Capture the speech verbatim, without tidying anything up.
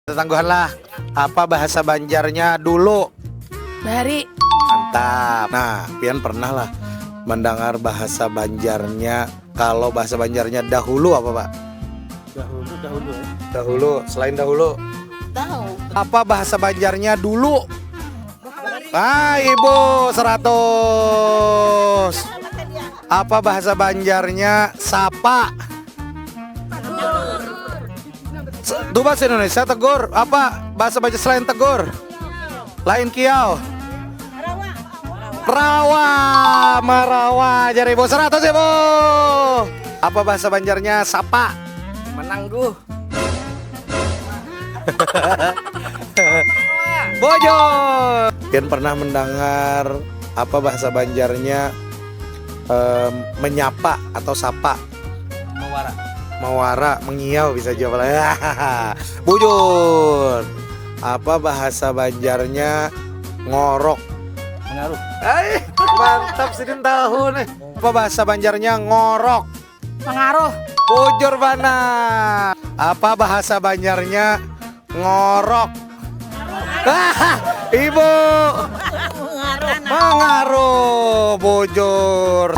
Tetangguhan lah. Apa bahasa Banjarnya dulu? Bahari. Mantap. Nah, pian pernah lah mendengar bahasa Banjarnya, kalau bahasa Banjarnya dahulu apa, Pak? Dahulu, dahulu ya. Dahulu, selain dahulu. Tahu. Apa bahasa Banjarnya dulu? Ah, Ibu, seratus. Apa bahasa Banjarnya sapa? Tuh, bahasa Indonesia tegur. Apa bahasa Banjar selain tegur? Lain kiau. Rawa, marawa, jari Ibu, seratus, Ibu. Apa bahasa Banjarnya sapa? Menangguh. Bujur. Pian pernah mendengar apa bahasa Banjarnya em, menyapa atau sapa? Mawara. Mawara, mengiau bisa jawab lah. Bujur. Apa bahasa Banjarnya ngorok? Mengaruh. Hai, mantap, sidin tahu nih. Apa bahasa Banjarnya ngorok? Pengaruh. Bujur banar. Apa bahasa Banjarnya ngorok? Ibu. Mengaruh. Bujur.